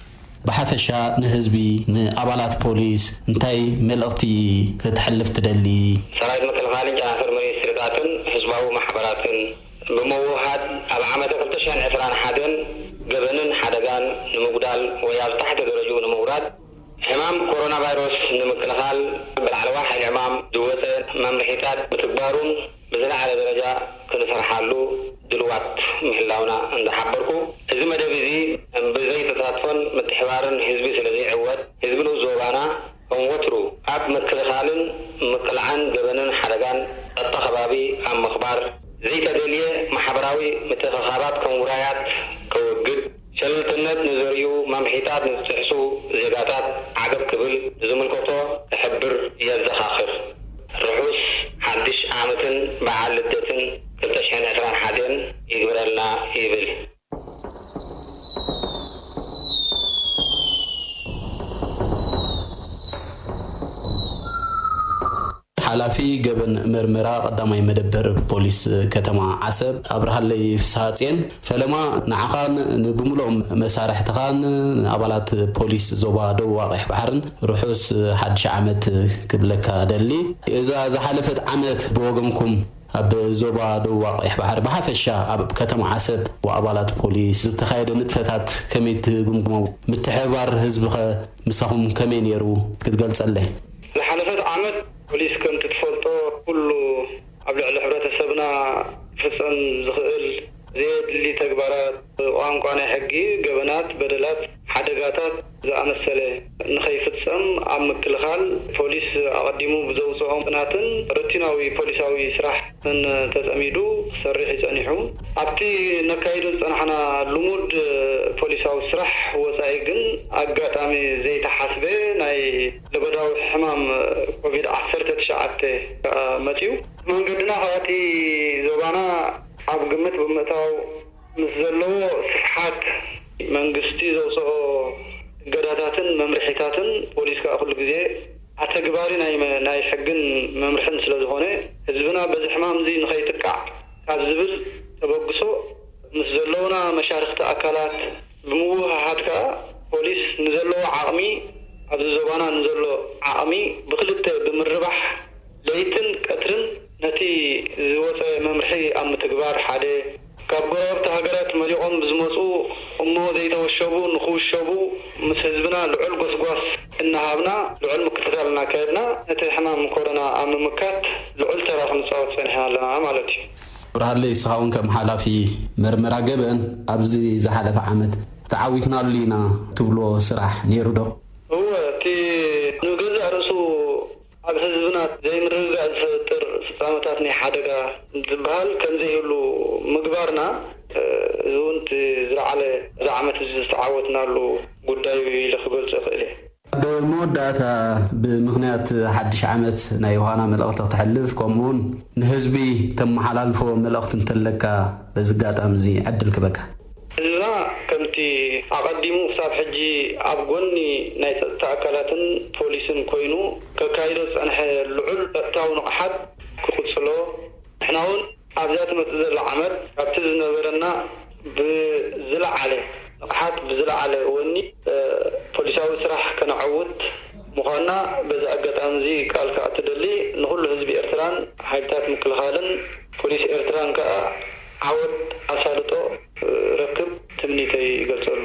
ብሓፈሻ ንህዝቢ፣ ንኣባላት ፖሊስ እንታይ መልእኽቲ ከተሕልፍ ትደሊ? ሰራዊት ምክልኻልን ጨናፍር ሚኒስትሪታትን ህዝባዊ ማሕበራትን ብምውህሃድ ኣብ ዓመተ ክልተ ሽሕን ዕስራን ሓደን ገበንን ሓደጋን ንምጉዳል ወይ ኣብ ታሕቲ ደረጅኡ ንምውራድ ሕማም ኮሮና ቫይረስ ንምክልኻል ብላዕለዋይ ሓይሊ ዕማም ዝወፀ መምርሒታት ምትግባሩን ብዝለዓለ ደረጃ ክንሰርሓሉ ድልዋት ምህላውና እንዳሓበርኩ፣ እዚ መደብ እዚ ብዘይተሳትፎን ምትሕባርን ህዝቢ ስለ ዘይዕወት፣ ህዝቢ ንኡስ ዞባና ከም ወትሩ ኣብ ምክልኻልን ምቅላዕን ገበንን ሓደጋን ጸጥታ ከባቢ ኣብ ምኽባር፣ ዘይተደልየ ማሕበራዊ ምትእኽኻባት ከም ውራያት ከወግድ፣ ሸለልትነት ንዘርእዩ መምሒታት ንዝጥሕሱ ዜጋታት ዓገብ ክብል ንዝምልከቶ ክሕብር የዘኻኽር። ርሑስ ሓድሽ ዓመትን በዓል ልደትን ክልተ ሽሕን ዕስራን ሓደን ይግበረልና ይብል። ሓላፊ ገበን መርመራ ቀዳማይ መደበር ፖሊስ ከተማ ዓሰብ ኣብርሃለይ ፍስሃጽየን፣ ፈለማ ንዓኻን ንብምሉኦም መሳርሕትኻን ንኣባላት ፖሊስ ዞባ ደቡብ ኣቕሕ ባሕርን ርሑስ ሓድሽ ዓመት ክብለካ እደሊ። እዛ ዝሓለፈት ዓመት ብወገንኩም ኣብ ዞባ ደቡብ ኣቕሕ ባሕሪ ብሓፈሻ ኣብ ከተማ ዓሰብ ወኣባላት ፖሊስ ዝተኻየደ ንጥፈታት ከመይ ትግምግሞ? ምትሕብባር ህዝብኸ ምሳኹም ከመይ ነይሩ ክትገልጸለይ? ዝሓለፈት ዓመት ፖሊስ ከምቲ ትፈልጦ ኩሉ ኣብ ልዕሊ ሕብረተሰብና ክፍጸም ዝኽእል ዘየድሊ ተግባራት፣ ቋንቋ ናይ ሕጊ፣ ገበናት፣ በደላት፣ ሓደጋታት ዝኣመሰለ ንኸይፍጸም ኣብ ምክልኻል ፖሊስ ኣቐዲሙ ብዘውጽኦም ጽናትን ሩቲናዊ ፖሊሳዊ ስራሕን ተጸሚዱ ክሰርሕ እዩ ጸኒሑ። ኣብቲ ነካይዶ ዝጸናሕና ልሙድ ፖሊሳዊ ስራሕ ወጻኢ ግን ኣጋጣሚ ዘይተሓስበ ናይ ለበዳዊ ሕማም ኮቪድ ዓሰርተ ትሽዓተ ከኣ መጺኡ። መንገድና ካብቲ ዞባና ኣብ ግምት ብምእታው ምስ ዘለዎ ስፍሓት መንግስቲ ዘውፅኦ እገዳታትን መምርሒታትን ፖሊስ ከዓ ኩሉ ግዜ ኣተግባሪ ናይ መ-፣ ናይ ሕግን መምርሕን ስለ ዝኾነ ህዝብና በዚ ሕማም እዚ ንኸይጥቃዕ ካብ ዝብል ተበግሶ ምስ ዘለውና መሻርኽቲ ኣካላት ብምውህሃድ ከዓ ፖሊስ ንዘለዎ ዓቕሚ ኣብዚ ዞባና ንዘሎ ዓቕሚ ብክልተ ብምርባሕ ለይትን ቀትርን ነቲ ዝወፀ መምርሒ ኣብ ምትግባር ሓደ፣ ካብ ጎረባብቲ ሃገራት መሊቖም ብዝመፁ እሞ ዘይተወሸቡ ንክውሸቡ ምስ ህዝብና ልዑል ጎስጓስ እናሃብና ልዑል ምክትታል እናካየድና ነቲ ሕማም ኮሮና ኣብ ምምካት ልዑል ተራ ክንፃወት ፀኒሕና ኣለና ማለት እዩ። ብርሃለይ፣ ንስኻ እውን ከም ሓላፊ መርመራ ገበን ኣብዚ ዝሓለፈ ዓመት ተዓዊትናሉ ኢና ትብሎ ስራሕ ነይሩ ዶ? እወ፣ እቲ ንገዛእ ርእሱ ኣብ ህዝብና ዘይምርግጋእ ዝፈጥር ፍጻመታት ናይ ሓደጋ ዝበሃል ከም ዘይህሉ ምግባርና፣ እ፣ እዚ እውን እቲ ዝለዓለ እዚ ዓመት እዚ ዝተዓወትናሉ ጉዳይ እዩ ኢለ ክገልጾ እኽእል እየ። ኣብ መወዳእታ ብምኽንያት ሓድሽ ዓመት ናይ ዮሃና መልእኽቲ ክተሕልፍ፣ ከምኡውን ንህዝቢ ተመሓላልፎ መልእኽቲ እንተለካ በዚ ኣጋጣሚ እዚ ዕድል ክበካ። ህዝብና ከምቲ ኣቐዲሙ ክሳብ ሕጂ ኣብ ጎኒ ናይ ጸጥታ ኣካላትን ፖሊስን ኮይኑ ከካይዶ ዝጸንሐ ልዑል ጸጥታዊ ንቕሓት ክቕጽሎ፣ ንሕና እውን ኣብዛ ትመጽእ ዘላ ዓመት ካብቲ ዝነበረና ብዝለዓለ ንቕሓት፣ ብዝለዓለ ወኒ፣ እ፣ ፖሊሳዊ ስራሕ ከነዐውት ምዃንና በዚ ኣጋጣሚ እዚ ቃል ከኣቱ እደሊ። ንኹሉ ህዝቢ ኤርትራን ሓይልታት ምክልኻልን ፖሊስ ኤርትራን ከኣ ዓወት ኣሳልጦ ረክብ ትምኒተይ ይገልጸሉ።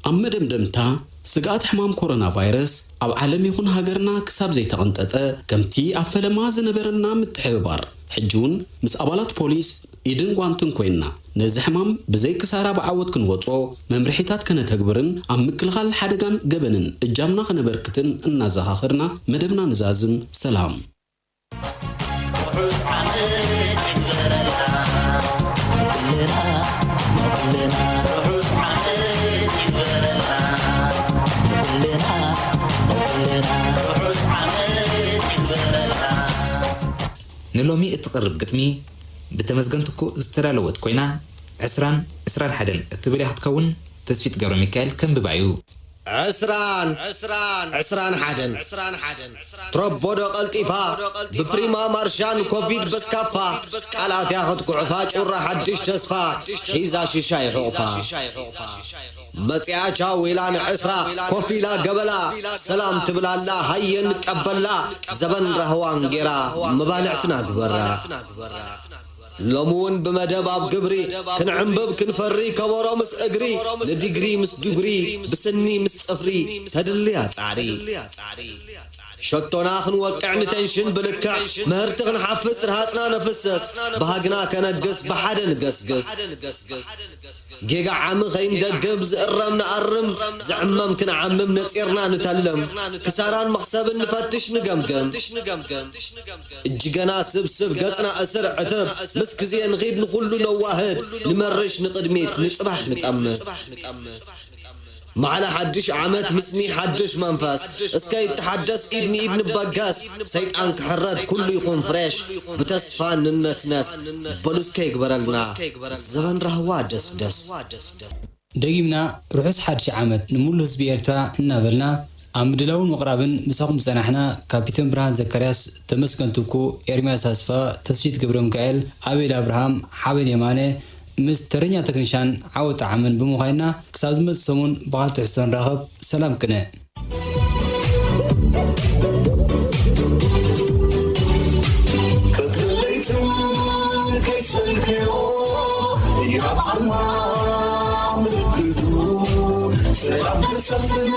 ኣብ መደምደምታ፣ ስግኣት ሕማም ኮሮና ቫይረስ ኣብ ዓለም ይኹን ሃገርና ክሳብ ዘይተቐንጠጠ፣ ከምቲ ኣብ ፈለማ ዝነበረና ምትሕብባር፣ ሕጂ እውን ምስ ኣባላት ፖሊስ ኢድን ጓንትን ኮይንና፣ ነዚ ሕማም ብዘይ ክሳራ ብዓወት ክንወጾ መምርሒታት ከነተግብርን ኣብ ምክልኻል ሓደጋን ገበንን እጃምና ከነበርክትን እናዘኻኸርና መደብና ንዛዝም። ሰላም። ርሑስ ዓመት ይግበረልና ንኹልና፣ ንኹልና። ርሑስ ዓመት ይግበረልና ንኹልና፣ ንኹልና። ርሑስ ዓመት ይግበረልና። ንሎሚ እትቐርብ ግጥሚ ብተመስገን ትኩእ ዝተዳለወት ኮይና፣ ዕስራን ዕስራን ሓደን እትብል እያ ክትከውን። ተስፊት ገብረ ሚካኤል ከንብባ እዩ። ዕስራን ዕስራን ዕስራን ሓደን። ትረቦዶ ቀልጢፋ ብፕሪማ ማርሻን ኮቪድ በስካፋ፣ ቃላት እያ ክትኩዕፋ ጩራ ሓድሽ ተስፋ ሒዛ ሽሻይ ሕቑፋ። መጺኣ ቻው ኢላ ንዕስራ ኮፍ ኢላ ገበላ፣ ሰላም ትብላላ ሃየ ንቀበላ፣ ዘበን ራህዋን ጌራ መባልዕትና ግበራ። ሎሚ እውን ብመደብ ኣብ ግብሪ፣ ክንዕንብብ ክንፈሪ ከበሮ ምስ እግሪ፣ ንዲግሪ ምስ ዱግሪ፣ ብስኒ ምስ ጽፍሪ ተድልያ ጻዕሪ። ሸቶና ክንወቅዕ ንቴንሽን ብልክዕ፣ ምህርቲ ክንሓፍስ ርሃጽና ነፍስስ፣ ባህግና ከነግስ ብሓደ ንገስግስ። ጌጋ ዓሚ ከይንደግም ዝእረም ንኣርም፣ ዝዕመም ክንዓምም ነጺርና ንተልም፣ ክሳራን መኽሰብን ንፈትሽ ንገምግም። እጅገና ስብስብ ገጽና እስር ዕትብ፣ ምስ ግዜ ንኺድ ንኹሉ ነዋህድ፣ ንመርሽ ንቕድሚት ንጽባሕ ንጠምት። ማዕለ ሓድሽ ዓመት ምስኒ ሓድሽ መንፈስ፣ እስከ ይተሓደስ ኢድ ንኢድ ንበገስ፣ ሰይጣን ክሕረድ ኩሉ ይኹን ፍሬሽ፣ ብተስፋ ንነስነስ፣ በሉ እስከ ይግበረልና ዘበን ራህዋ ደስደስ። ደጊምና ርሑስ ሓድሽ ዓመት ንሙሉ ህዝቢ ኤርትራ እናበልና፣ ኣብ ምድላውን ምቕራብን ምሳኹም ዝጸናሕና ካፒተን ብርሃን ዘካርያስ፣ ተመስገን ትኩ፣ ኤርምያስ ኣስፋ፣ ተስፊት ገብረ ሚካኤል፣ ኣቤል ኣብርሃም፣ ሓበን የማነ፣ ምስ ተረኛ ተክኒሻን ዓወት ጠዓመን ብምዃንና፣ ክሳብ ዝመጽእ ሰሙን ብኻልእ ትሕዝቶ ንራኸብ። ሰላም ቅነ። ቀትሪ ለይትን ከይሰልከዮ፣ ያብ ዓርማ ምልክቱ፣ ሰላም ተሰፍን